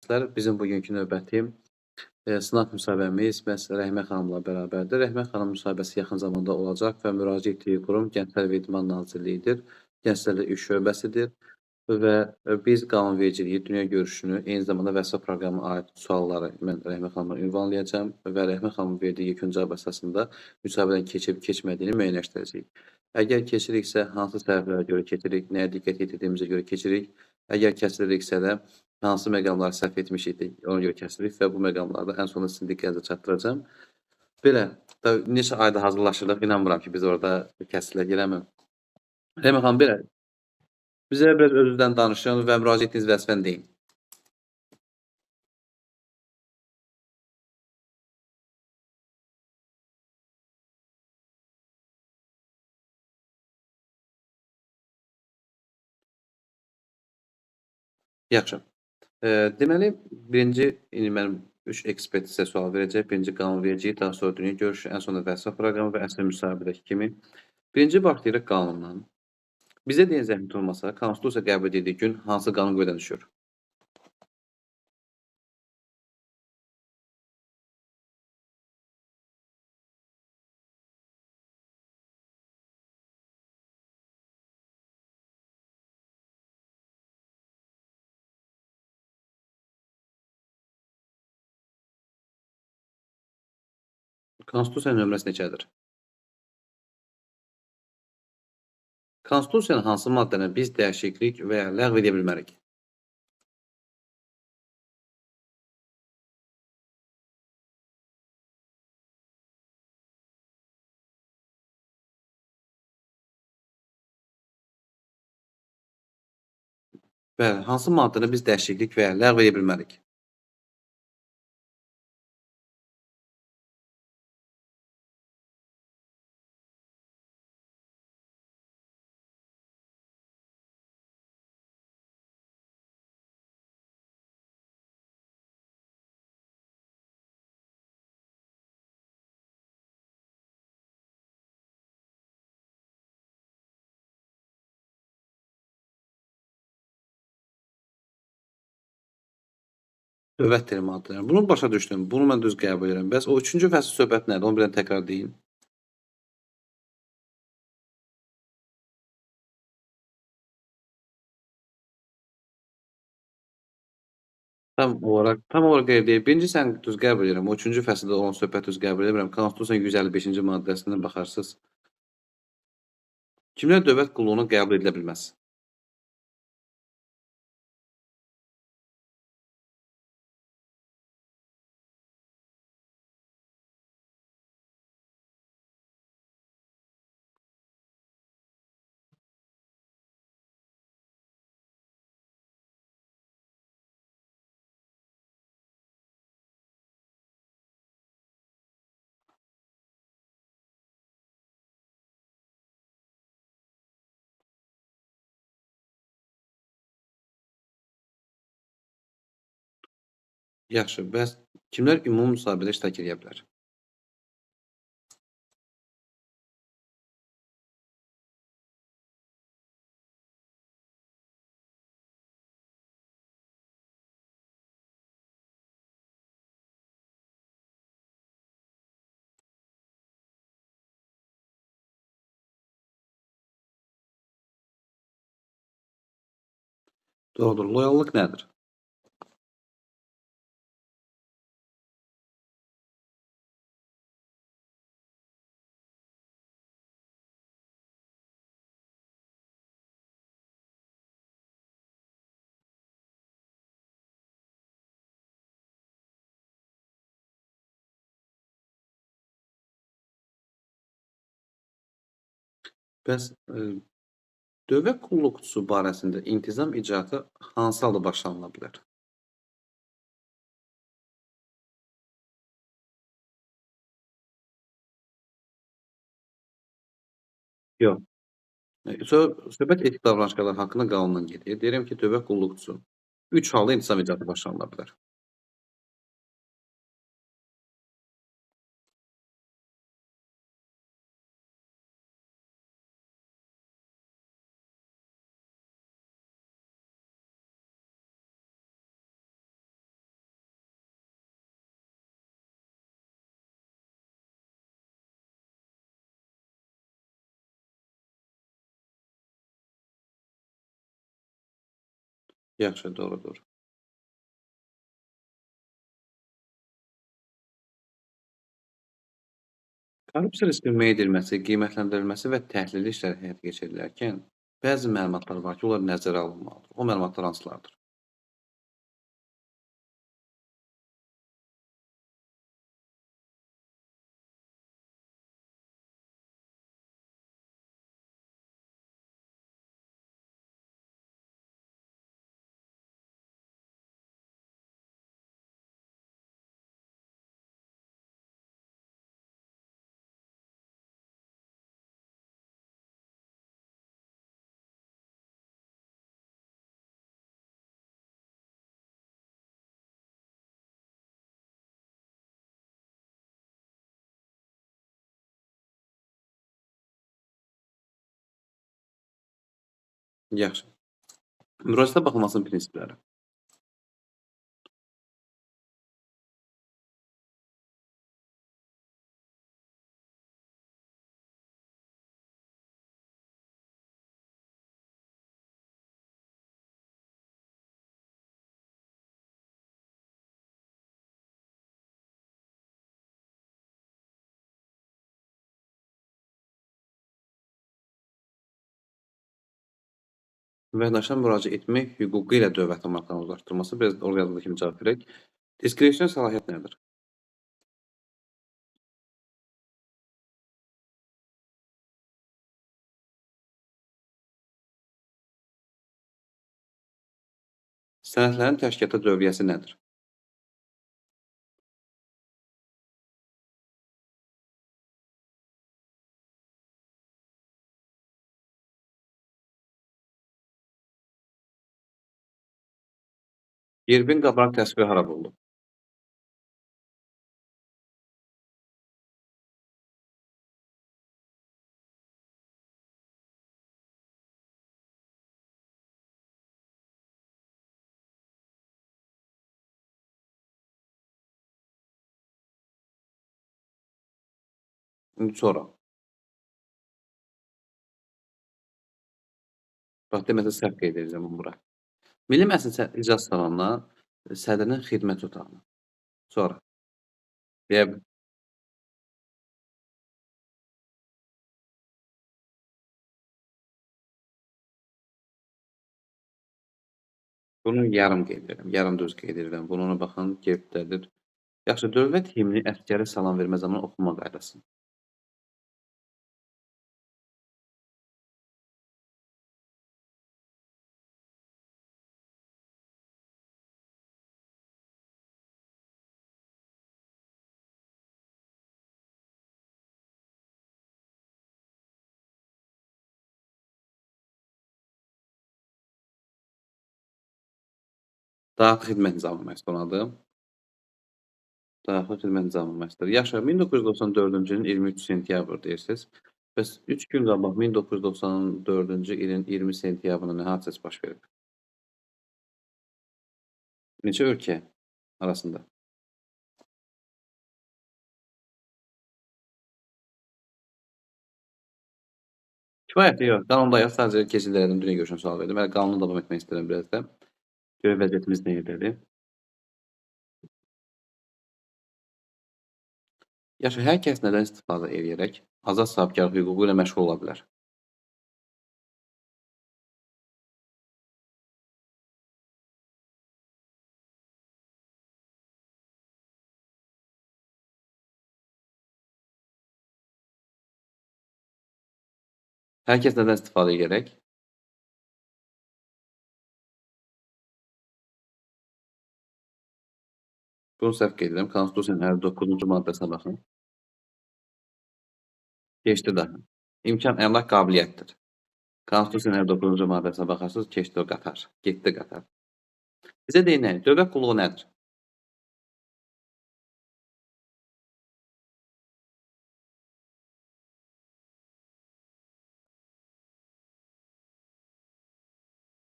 Bizim bugünkü növbəti sınaq müsahibəmiz məhz Rəhimə xanımla bərabərdir. Rəhimə xanım müsahibəsi yaxın zamanda olacaq və müraciət etdiyi qurum Gənclər və İdman Nazirliyidir. Gənclərlə İş şöbəsidir və biz qanunvericiliyi, dünya görüşünü, eyni zamanda vəzifə proqramına aid sualları mən Rəhimə xanıma ünvanlayacağam və Rəhimə xanımın verdiyi yekun cavab əsasında müsahibədən keçib keçmədiyini müəyyənləşdirəcəyik. Əgər keçiriksə, hansı səbəblərə görə keçirik, nəyə diqqət yetirdiyimizə görə keçirik. Əgər kəsiliriksə də hansı məqamları səhv etmişik, ona görə kəsirik və bu məqamlarda ən sonunda sizin diqqətinizə çatdıracağam. Belə, da neçə ayda hazırlaşırıq, inanmıram ki, biz orada kəsilək, eləmi? Rəhimə xanım, belə, bizə biraz özünüzdən danışın və müraciət etdiyiniz vəzifəni deyin. Yaxşı. Deməli, birinci, indi mənim 3 ekspert sizə sual verəcək. Birinci qanunverici, daha sonra dünya görüşü, ən sonunda vəzifə proqramı və əsl müsahibədəki kimi. Birinci başlayırıq qanundan. Bizə deyin zəhmət olmasa, konstitusiya qəbul edildiyi gün hansı qanun qüvvədən düşür? Konstitusiyanın nömrəsi neçədir? Konstitusiyanın hansı maddəni biz dəyişiklik və ya ləğv edə bilmərik? Bəli, hansı maddəni biz dəyişiklik və ya ləğv edə bilmərik? Dövlət dili maddələri. Bunu başa düşdüm. Bunu mən düz qəbul edirəm. Bəs o üçüncü fəsil söhbət nədir? Onu bir dənə təkrar deyin. Tam olaraq qeyd deyil. Birinci sən düz qəbul edirəm. O üçüncü fəsildə olan söhbət düz qəbul edirəm. Konstitusiyanın 155-ci maddəsinə baxarsınız. Kimlər dövlət qulluğuna qəbul edilə bilməz? Yaxşı, bəs kimlər ümumi müsahibədə iştirak edə bilər? Doğrudur. Loyallıq nədir? Bəs dövlət qulluqçusu barəsində intizam icraatı hansı halda başlanıla bilər? Yox. Söhbət etik davranış qaydaları haqqında qanundan gedir. Deyirəm ki, dövlət qulluqçusu 3 halda intizam icraatı başlanıla bilər. Yaxşı, doğrudur. Korrupsiya riskinin müəyyən edilməsi, qiymətləndirilməsi və təhlili işləri həyata keçirilərkən bəzi məlumatlar var ki, onlar nəzərə alınmalıdır. O məlumatlar hansılardır? Yaxşı. Müraciətə baxılmasının prinsipləri. Vətəndaşa müraciət etmək hüququ ilə dövlət maraqlarının uzaqlaşdırılması. Biraz orada yazıldığı kimi cavab verək. Diskresion səlahiyyət nədir? Sənədlərin təşkilatda dövriyyəsi nədir? Gerbin qabarıq təsviri hara vurulub? İndi sonra. Bax, deməsə səhv qeyd edəcəm bunu bura. Milli Məclisin iclas salonuna, sədrinin xidmət otağına. Sonra. Deyə Bunu yarım qeyd edirəm, yarım düz qeyd edirəm. Bunu ona baxın, gerbdədir. Yaxşı, dövlət himni əsgərə salam vermə zamanı oxunma qaydası. Daxili xidmət nizamnaməsi onadır. Daxili xidmət nizamnaməsidir. Yaxşı, 1994-cü ilin 23 sentyabr deyirsiniz. Bəs 3 gün qabaq 1994-cü ilin 20 sentyabrında nə hadisəsi baş verib? Neçə ölkə arasında? Kifayət, yox, qanunda yox, sadəcə keçid elədim, dünya görüşünə sual verdim. Hələ qanunu davam etmək istəyirəm biraz da. Görək vəziyyətimiz nə yerdədir. Yaxşı, hər kəs nədən istifadə eləyərək azad sahibkarlıq hüququ ilə məşğul ola bilər? Hər kəs nədən istifadə edərək? Bunu səhv qeyd edirəm. Konstitusiyanın 59-cu maddəsinə baxın. Keçdi daha. İmkan əmlak qabiliyyətdir. Konstitusiyanın 59-cu maddəsinə baxarsınız, keçdi o qatar. Getdi qatar. Bizə deyin nə? Dövlət qulluğu nədir?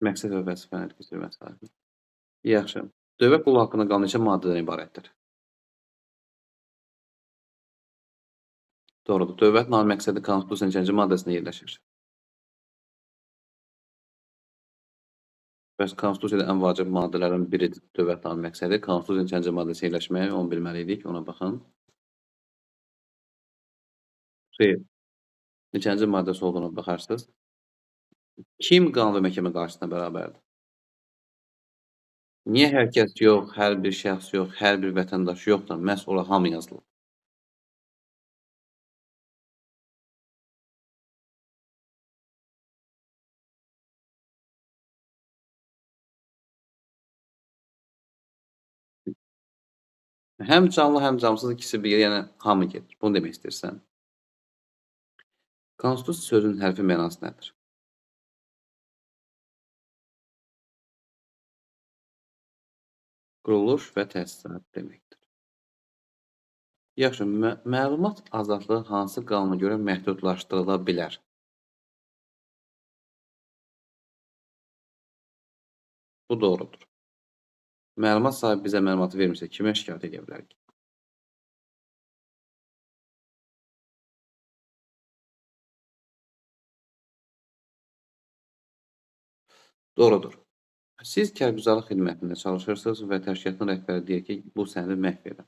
Məqsəd və vəzifəni keçirmək sahibi. Yaxşı. Dövlət qulluğu haqqında qanun neçə maddədən ibarətdir? Doğrudur. Dövlət ali məqsədi Konstitusiyanın neçənci maddəsində yerləşir? Bəs Konstitusiyada ən vacib maddələrin biridir dövlət tanım məqsədi. Konstitusiyanın neçənci maddəsi yerləşməyi, onu bilməliydik, ona baxın. Xeyr, neçənci maddəsi olduğuna baxarsınız. Kim qanun və məhkəmə qarşısında bərabərdir? Niyə hər kəs yox, hər bir şəxs yox, hər bir vətəndaş yox da məhz ora hamı yazılır? Həm canlı, həm cansız ikisi bir yerə, yəni hamı gedir. Bunu demək istəyirsən. Konstitusiya sözünün hərfi mənası nədir? Quruluş və təsisat deməkdir. Yaxşı, məlumat azadlığı hansı qanuna görə məhdudlaşdırıla bilər? Bu doğrudur. Məlumat sahibi bizə məlumatı vermirsə, kimə şikayət edə bilərik? Doğrudur. Siz kərgüzarlıq xidmətində çalışırsınız və təşkilatın rəhbəri deyir ki, bu sənədi məhv edə.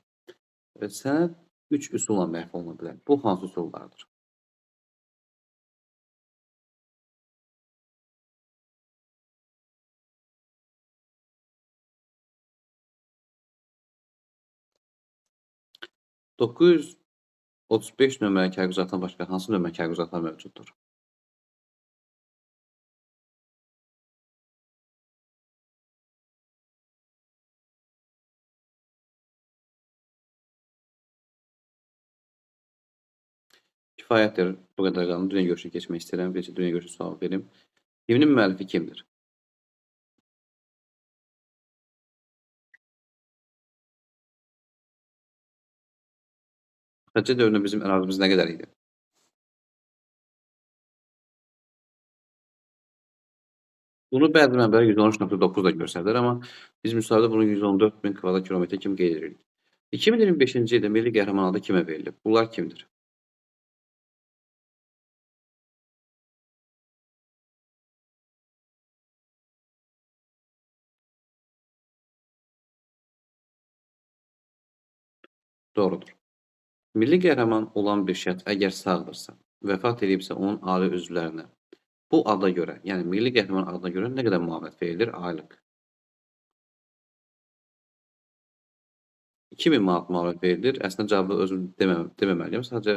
Sənəd 3 üsulla məhv oluna bilər. Bu hansı üsullardır? 935 nömrəli kərgüzarlıqdan başqa hansı nömrə kərgüzarlıqlar mövcuddur? Kifayətdir. Bu qədər qalın. Dünya görüşünə keçmək istəyirəm. Bir dünya görüşü sualı verim. Himnin müəllifi kimdir? Xəccə dövründə bizim ərazimiz nə qədər idi? Bunu bəzi mənbələr 113.9 da göstərir, amma biz müsahibədə bunu 114.000 kvadrat kilometr kimi qeyd edirik. 2025-ci ildə milli qəhrəman adı kimə verilib? Bunlar kimdir? Doğrudur. Milli qəhrəman olan bir şəxs əgər sağdırsa, vəfat edibsə onun ailə üzvlərinə bu ada görə, yəni milli qəhrəman adına görə nə qədər müavinət verilir aylıq? 2000 manat müavinət verilir. Əslində cavabı özüm deməməliyəm. Sadəcə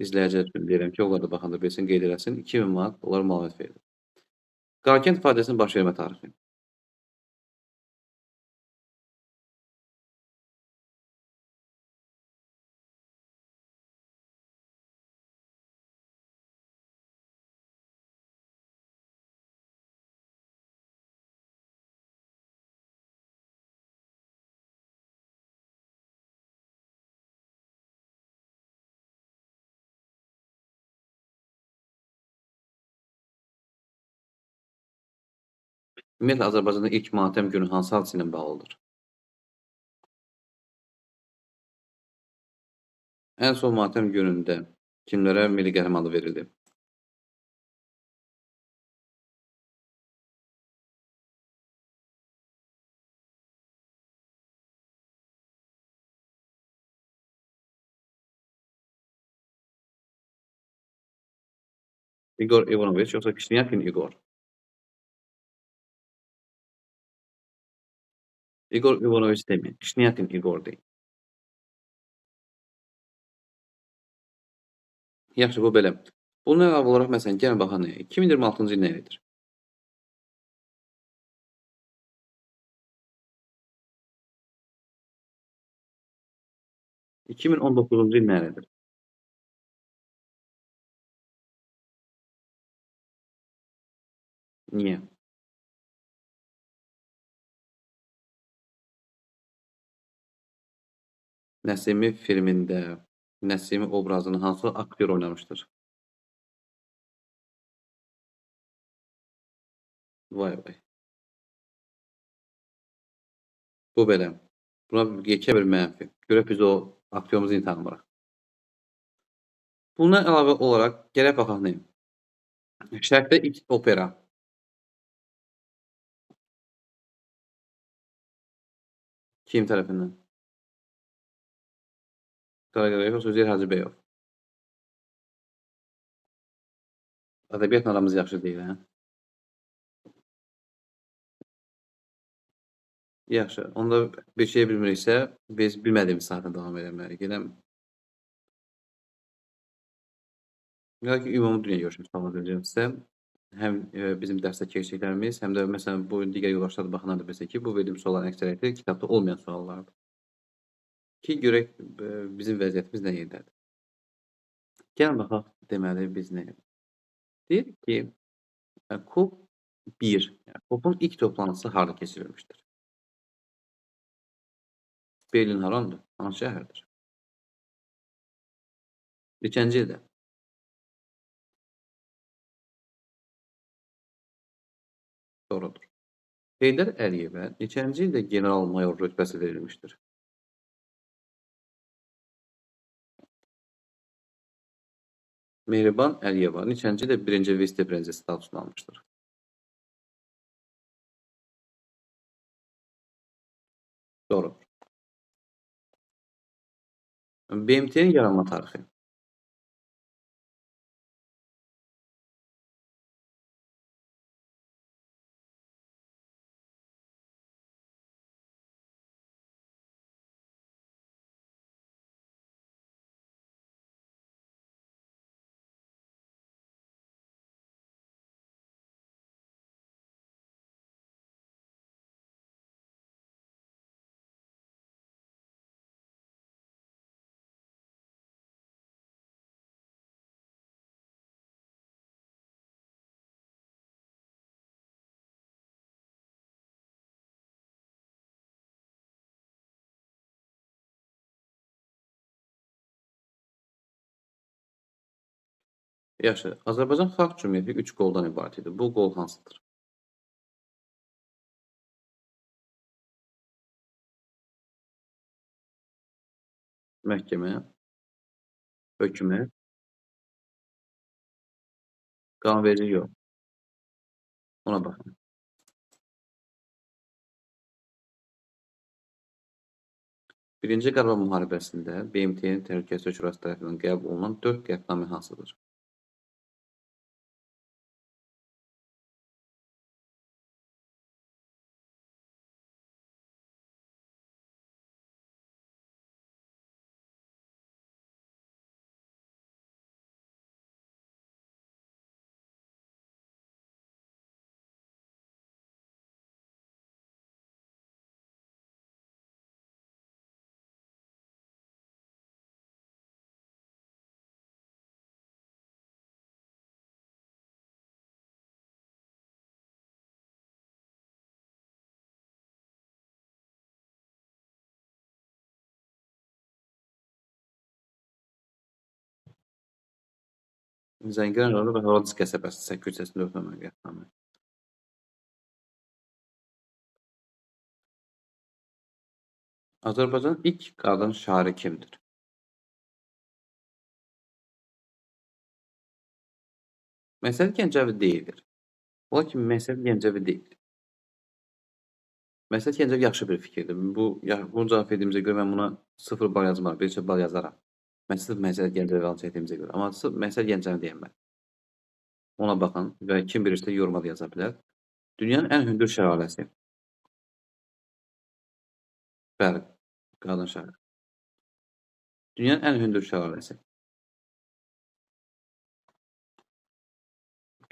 izləyicilər üçün deyirəm ki, onlar da baxanda bilsin, qeyd eləsin. 2000 manat onlara müavinət verilir. Qarkənd faciəsinin baş vermə tarixi. Ümumiyyətlə, Azərbaycanda ilk matəm günü hansı hadisə ilə bağlıdır? Ən son matəm günündə kimlərə milli qəhrəman adı verildi? İgor İvanoviç, yoxsa Kişniyakin İgor? İgor İvanoviç deməyin, Kişniyakin İgor deyin. Yaxşı, bu belə. Bundan əlavə olaraq, məsələn, gəlin baxaq nəyə? 2026-cı il nə edir? 2019-cu il nə edir? Niyə? Nəsimi filmində Nəsimi obrazını hansı aktyor oynamışdır? Vay vay. Bu belə. Buna yekə bir mənfi. Görək biz o aktyorumuzu indi tanımırıq. Bundan əlavə olaraq gələk baxaq nəyə? Şərqdə ilk opera. Kim tərəfindən? Qara yoxsa Üzeyir Hacıbəyov? Ədəbiyyatla aramız yaxşı deyil, hə? Yaxşı, onda bir şey bilmiriksə, biz bilmədiyimiz sahədən davam eləməliyik, eləmi? Ya ki, ümumi dünya görüşümü sualına verəcəm sizə. Həm bizim dərsdə keçdiklərimiz, həm də məsələn, bu digər yoldaşlar da baxanlar da bilsə ki, bu verdiyim sualların əksəriyyəti kitabda olmayan suallardır. Ki, görək bizim vəziyyətimiz nə yerdədir. Gəlin baxaq, deməli, biz nə yerdədir. Deyir ki, COP1, yəni COP-un ilk toplantısı harada keçirilmişdir? Berlin harandır? Hansı şəhərdir? Neçənci ildə? Doğrudur. Heydər Əliyevə neçənci ildə general-mayor rütbəsi verilmişdir? Mehriban Əliyeva neçənci ildə birinci vitse-prezident statusunu almışdır? Doğrudur. BMT-nin yaranma tarixi. Yaxşı, Azərbaycan Xalq Cümhuriyyəti 3 qoldan ibarət idi. Bu qol hansıdır? Məhkəmə, hökumət, qanunverici yox. Ona baxın. Birinci Qarabağ müharibəsində BMT-nin Təhlükəsizlik Şurası tərəfindən qəbul olunan 4 qətnamə hansıdır? Zəngilan rayonu və Horadiz qəsəbəsi 884 nömrəli qətnamə. Azərbaycanın ilk qadın şairi kimdir? Məsəl Gəncəvi deyilir. Lakin Məsəl Gəncəvi deyil. Məsəl Gəncəvi yaxşı bir fikirdir. Bunu cavab verdiyimizə görə mən buna 0 bal yazmaram, bir neçə bal yazaram. Mən sırf Məsəl Gəncəvi alın çəkdiyimizə görə. Amma sırf Məsəl Gəncəvi deyəm mən. Ona baxın və kim bilirsə yoruma da yaza bilər. Dünyanın ən hündür şəlaləsi. Bəli, qadın şairi. Dünyanın ən hündür şəlaləsi.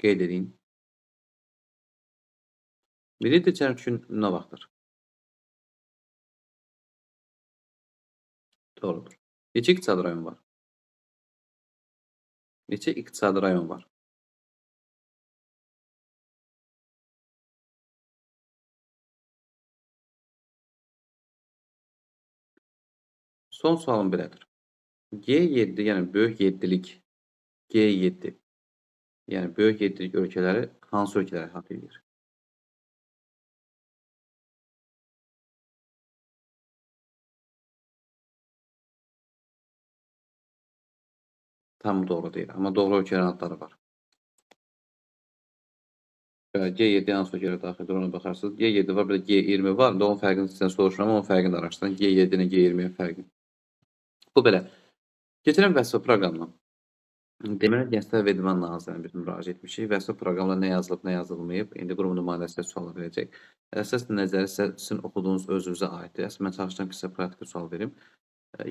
Qeyd edin. Milli Dirçəliş üçün nə vaxtdır? Doğrudur. Neçə iqtisadi rayon var? Neçə iqtisadi rayon var? Son sualım belədir. G7, yəni böyük yeddilik, G7, yəni böyük yeddilik ölkələri hansı ölkələri əhatə edir? Tam doğru deyil, amma doğru ölkələrin adları var. Bəli, G7 hansı ölkələr daxildir, ona baxarsınız. G7 var, bir də G20 var. İndi onun fərqini sizdən soruşmuram, onun fərqini də araşdırın. G7 ilə G20-nin fərqini. Bu belə. Keçirəm vəzifə proqramına. Deməli, Gənclər və İdman Nazirliyinə biz müraciət etmişik. Vəzifə proqramında nə yazılıb, nə yazılmayıb. İndi qurum nümayəndəsi sizə sual verəcək. Əsas nəzəri isə sizin oxuduğunuz özünüzə aiddir. Əslində, mən çalışacağam ki, sizə praktiki sual verim.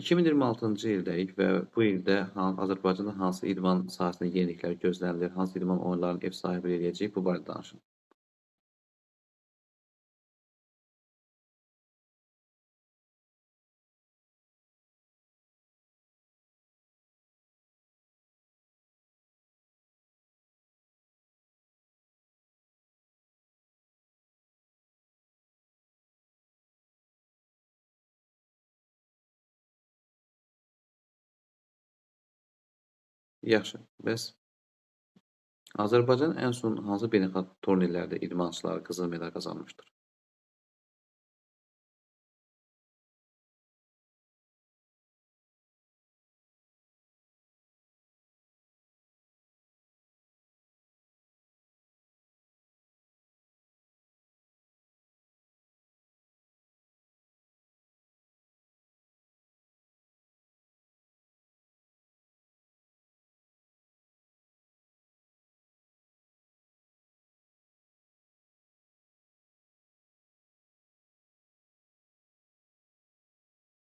2026-cı ildəyik və bu ildə Azərbaycanda hansı idman sahəsində yeniliklər gözlənilir, hansı idman oyunlarının ev sahibi eləyəcəyik, bu barədə danışın. Yaxşı, bəs Azərbaycan ən son hansı beynəlxalq turnirlərdə idmançıları qızıl medal qazanmışdır?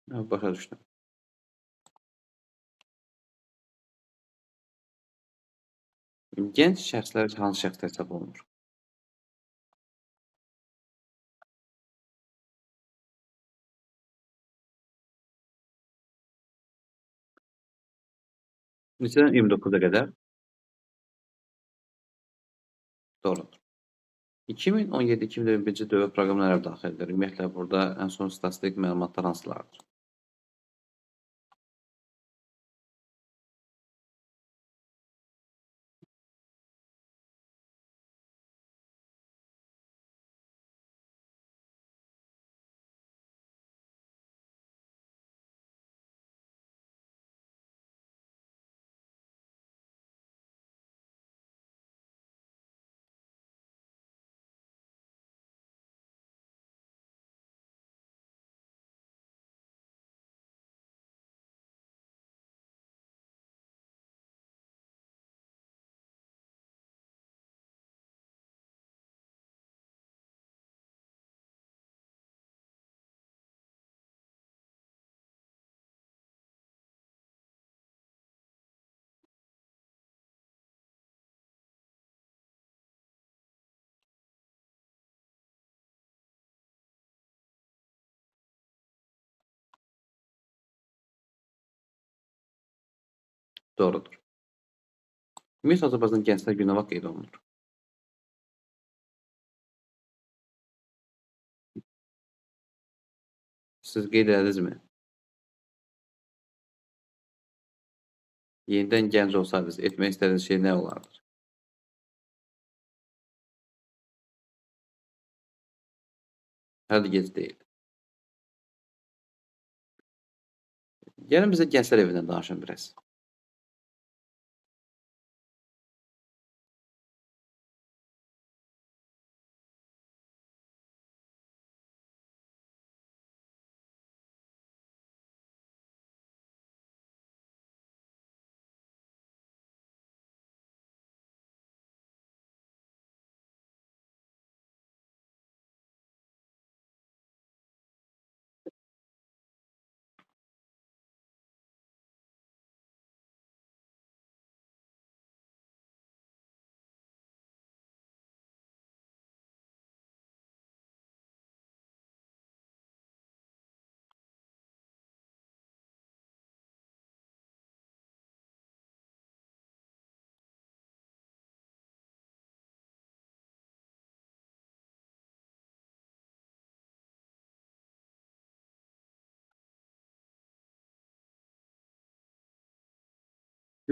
Başa düşdüm. Gənc şəxslər hansı şəxslər hesab olunur? Neçədən 29-a qədər? Doğrudur. 2017-2021-ci dövlət proqramına nələr daxildir? Ümumiyyətlə, burada ən son statistik məlumatlar hansılardır? Doğrudur. Ümumiyyətlə, Azərbaycan Gənclər Günü nə vaxt qeyd olunur? Siz qeyd elədinizmi? Yenidən gənc olsaydınız, etmək istədiyiniz şey nə olardı? Hələ də gec deyil. Gəlin bizə Gənclər Evindən danışın biraz.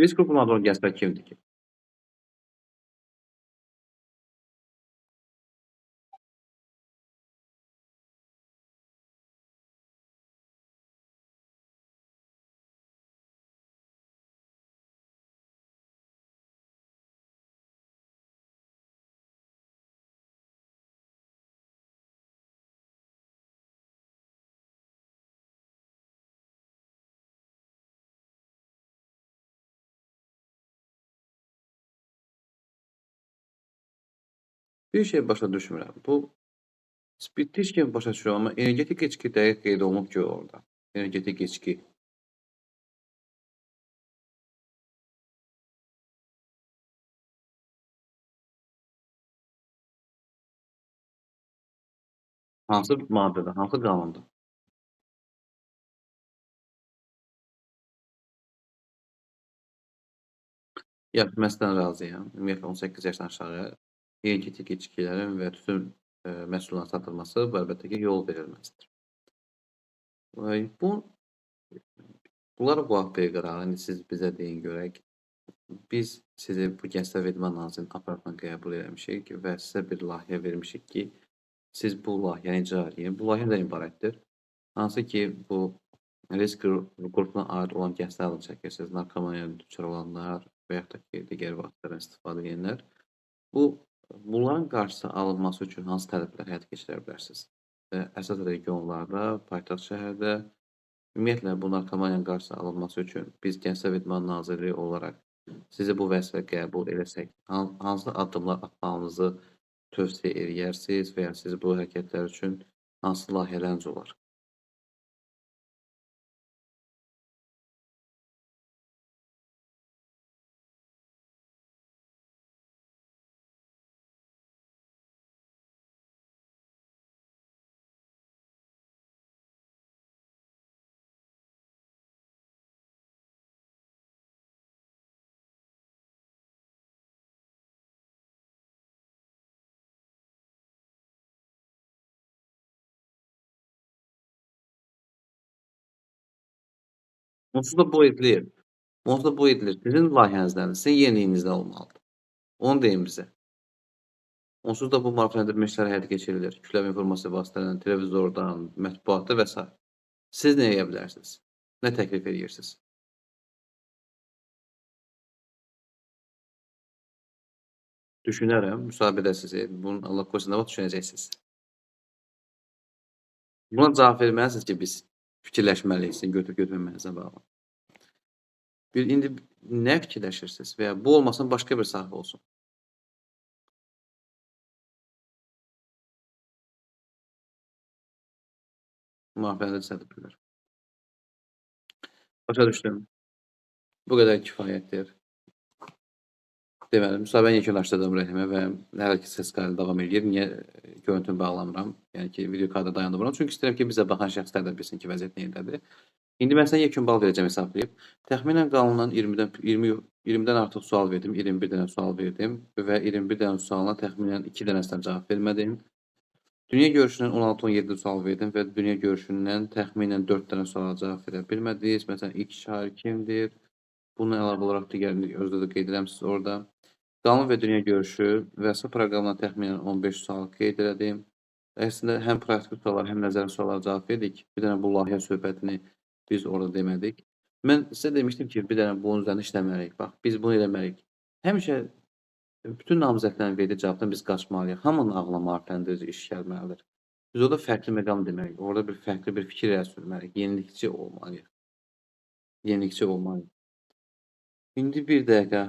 Risk qrupu adlanan gənclər kimdir ki? Bir şey başa düşmürəm. Bu spirtli içki başa düşürəm, amma energetik içki dəqiq qeyd olunub ki orada. Energetik içki. Hansı maddədə, hansı qanunda? Yox, mən sizdən razıyam. Ümumiyyətlə 18 yaşdan aşağı energetik içkilərin və tütün məhsullarının satılması bu əlbəttə ki, yol verilməzdir. Bunlar qulaq bir qırağı. İndi siz bizə deyin görək. Biz sizi bu Gənclər və İdman Nazirliyinin aparatına qəbul eləmişik və sizə bir layihə vermişik ki, siz bu layihəni icra edin. Bu layihə nədən ibarətdir? Hansı ki, bu risk qrupuna aid olan gənclər adını çəkirsiniz, narkomaniyaya düçar olanlar və yaxud da ki, digər vasitələrdən istifadə edənlər. Bunların qarşısı alınması üçün hansı tədbirlər həyata keçirə bilərsiniz? Əsas regionlarda, paytaxt şəhərdə, ümumiyyətlə, bu narkomaniyanın qarşısı alınması üçün biz Gənclər və İdman Nazirliyi olaraq sizi bu vəzifə qəbul eləsək, hansı addımlar atmağınızı tövsiyə eləyərsiniz və ya siz bu hərəkətlər üçün hansı layihələriniz olar? Onsuz da bu edilir. Onsuz da bu edilir. Sizin layihənizdən, sizin yeniliyinizdən olmalıdır. Onu deyin bizə. Onsuz da bu maarifləndirmə işləri həyata keçirilir. Kütləvi informasiya vasitələrindən, televizordan, mətbuatda və s. Siz nə edə bilərsiniz? Nə təklif edirsiniz? Düşünərəm, müsahibədə sizi. Bunu Allah qoysun, nə vaxt düşünəcəksiniz? Buna cavab verməlisiniz ki, biz fikirləşməliyik, sizin götürüb-götürməməyinizə bağlı. İndi nə fikirləşirsiniz? Və ya bu olmasın, başqa bir sahə olsun. Maarifləndirici tədbirlər. Başa düşdüm. Bu qədər kifayətdir. Deməli, müsahibəni yekunlaşdırdım Rəhimə və hələ ki ses kaydı davam edir. Niyə görüntünü bağlamıram? Yəni ki, video kaydı dayandırmıram. Çünki istəyirəm ki, bizə baxan şəxslər də bilsin ki, vəziyyət neyindədir. İndi mən sənə yekun bal verəcəm hesablayıb. Təxminən qanundan 20-dən artıq sual verdim, 21 dənə sual verdim və 21 dənə sualına təxminən 2 dənəsindən cavab vermədim. Dünya görüşündən 16-17 sual verdim və dünya görüşündən təxminən 4 dənə suala cavab verə bilmədiniz. Məsələn, ilk şair kimdir? Bununla əlavə olaraq digərini özdə də qeyd edirəm siz orada. Qanun və dünya görüşü və S proqramına təxminən 15 sual qeyd elədim. Əslində, həm praktiki suallar, həm nəzəri suallara cavab verdik. Bir dənə bu layihə söhbətini biz orada demədik. Mən sizə demişdim ki, bir dənə bunun üzərində işləməliyik. Bax, biz bunu eləməliyik. Həmişə bütün namizədlərin verdiyi cavabdan biz qaçmalıyıq. Hamının ağlına maarifləndirici iş gəlməlidir. Biz orada fərqli məqam deməliyik. Orada bir fərqli bir fikir irəli sürməliyik. Yenilikçi olmalıyıq. Yenilikçi olmalıyıq. İndi bir dəqiqə.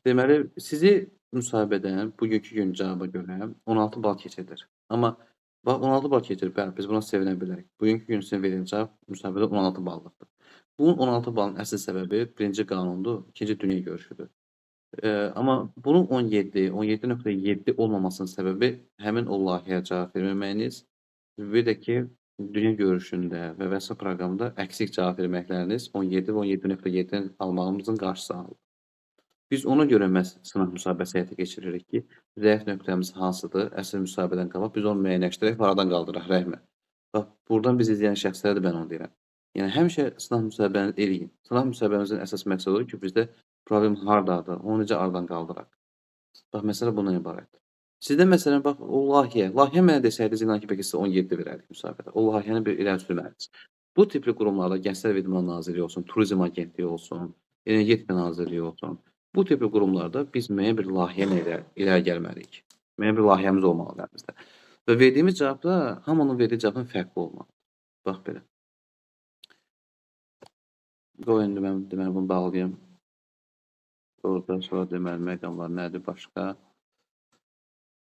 Deməli, sizi müsahibədən bugünkü gün cavaba görə 16 bal keçidir. Amma bax, 16 bal keçirir, bəli, biz buna sevinə bilərik. Bugünkü gün sizin verdiyin cavab müsahibədə 16 ballıqdır. Bunun 16 balın əsl səbəbi birinci qanundur, ikinci dünya görüşüdür. Amma bunun 17, 17.7 olmamasının səbəbi həmin o layihəyə cavab verməməyiniz, bir də ki, dünya görüşündə və vəsə proqramda əksik cavab verməkləriniz 17 və 17.7-nin almağımızın qarşısı alınır. Biz ona görə məhz sınaq müsahibəsi həyata keçiririk ki, zəif nöqtəmiz hansıdır, əsl müsahibədən qabaq biz onu müəyyənləşdirək və aradan qaldıraq Rəhmə. Bax, buradan biz izləyən şəxslərə də mən onu deyirəm. Yəni, həmişə sınaq müsahibəni eləyin. Sınaq müsahibəmizin əsas məqsədi odur ki, bizdə problem hardadır, onu necə aradan qaldıraq. Bax, məsələ bundan ibarətdir. Sizdə məsələn, bax, o layihə, layihə mənə desəydiniz, inan ki, bəlkə sizə 17 verərdik müsahibədə. O layihəni bir irəli sürməlisiniz. Bu tipli qurumlarda Gənclər və İdman Nazirliyi olsun, Turizm Agentliyi olsun, Energetika Nazirliyi olsun. Bu tipli qurumlarda biz müəyyən bir layihə ilə irəli gəlməliyik. Müəyyən bir layihəmiz olmalıdır əlimizdə. Və verdiyimiz cavabda hamının verdiyi cavabın fərqli olmalıdır. Bax belə. Qoy indi mən deməli bunu bağlayım. Orada sonra deməli məqamlar nədir başqa?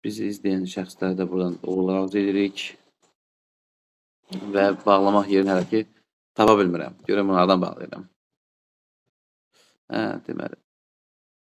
Bizi izləyən şəxslərə də buradan uğurlar arzu edirik. Və bağlamaq yerini hələ ki tapa bilmirəm. Görüm bunu hardan bağlayıram. Hə, deməli.